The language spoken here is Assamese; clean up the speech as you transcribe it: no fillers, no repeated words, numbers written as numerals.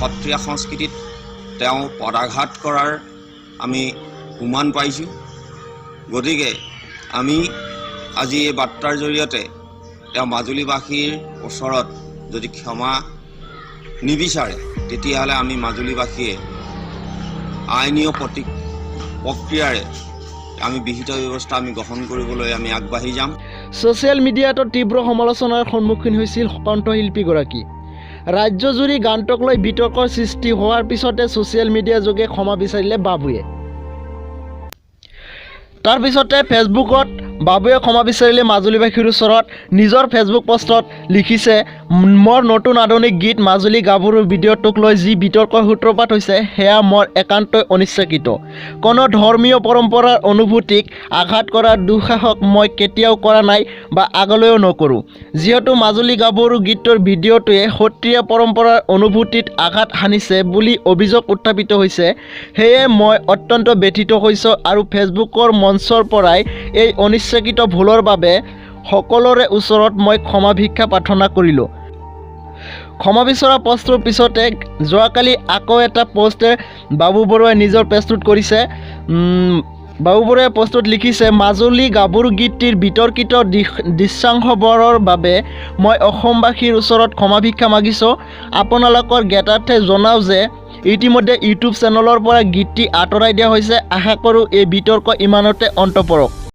সত্ৰীয়া সংস্কৃতিত তেওঁ পদাঘাত কৰাৰ আমি উমান পাইছোঁ। গতিকে আমি আজি এই বাৰ্তাৰ জৰিয়তে তেওঁ মাজুলীবাসীৰ ওচৰত যদি ক্ষমা নিবিচাৰে, তেতিয়াহ'লে আমি মাজুলীবাসীয়ে আইনীয় প্ৰক্ৰিয়াৰে আমি বিহিত ব্যৱস্থা আমি গ্ৰহণ কৰিবলৈ আমি আগবাঢ়ি যাম। ছ'চিয়েল মিডিয়াতো তীব্ৰ সমালোচনাৰ সন্মুখীন হৈছিল কণ্ঠশিল্পীগৰাকী। ৰাজ্যজুৰি গানটোক লৈ বিতৰ্কৰ সৃষ্টি হোৱাৰ পিছতে ছ'চিয়েল মিডিয়া যোগে ক্ষমা বিচাৰিলে বাবুৱে। তাৰপিছতে ফেচবুকত বাবুৱে ক্ষমা বিচাৰিলে মাজুলীবাসীৰ ওচৰত। নিজৰ ফেচবুক পষ্টত লিখিছে, "মোৰ নতুন আধুনিক গীত মাজুলী গাভৰুৰ ভিডিঅ'টোক লৈ যি বিতৰ্কৰ সূত্ৰপাত হৈছে, সেয়া মোৰ একান্তই অনিচ্ছাকৃত। কোনো ধৰ্মীয় পৰম্পৰাৰ অনুভূতিক আঘাত কৰাৰ দুঃসাহস মই কেতিয়াও কৰা নাই বা আগলৈও নকৰোঁ। যিহেতু মাজুলী গাভৰু গীতটোৰ ভিডিঅ'টোৱে সত্ৰীয়া পৰম্পৰাৰ অনুভূতিত আঘাত হানিছে বুলি অভিযোগ উত্থাপিত হৈছে, সেয়ে মই অত্যন্ত ব্যথিত হৈছোঁ আৰু ফেচবুকৰ মঞ্চৰ পৰাই এই অনিচ্ছাকৃত ভুলৰ বাবে সকলোৰে ওচৰত মই ক্ষমা ভিক্ষা প্ৰাৰ্থনা কৰিলোঁ।" ক্ষমা বিচৰা পষ্টটোৰ পিছতে যোৱাকালি আকৌ এটা পষ্ট বাবু বৰুৱাই নিজৰ পেজটোত কৰিছে। বাবু বৰুৱাই পষ্টটোত লিখিছে, "মাজুলী গাভৰু গীতটিৰ বিতৰ্কিত দৃশ্যাংশবোৰৰ বাবে মই অসমবাসীৰ ওচৰত ক্ষমা ভিক্ষা মাগিছোঁ। আপোনালোকৰ জ্ঞাতাৰ্থে জনাওঁ যে ইতিমধ্যে ইউটিউব চেনেলৰ পৰা গীতটি আঁতৰাই দিয়া হৈছে। আশা কৰোঁ এই বিতৰ্ক ইমানতে অন্ত পৰক।"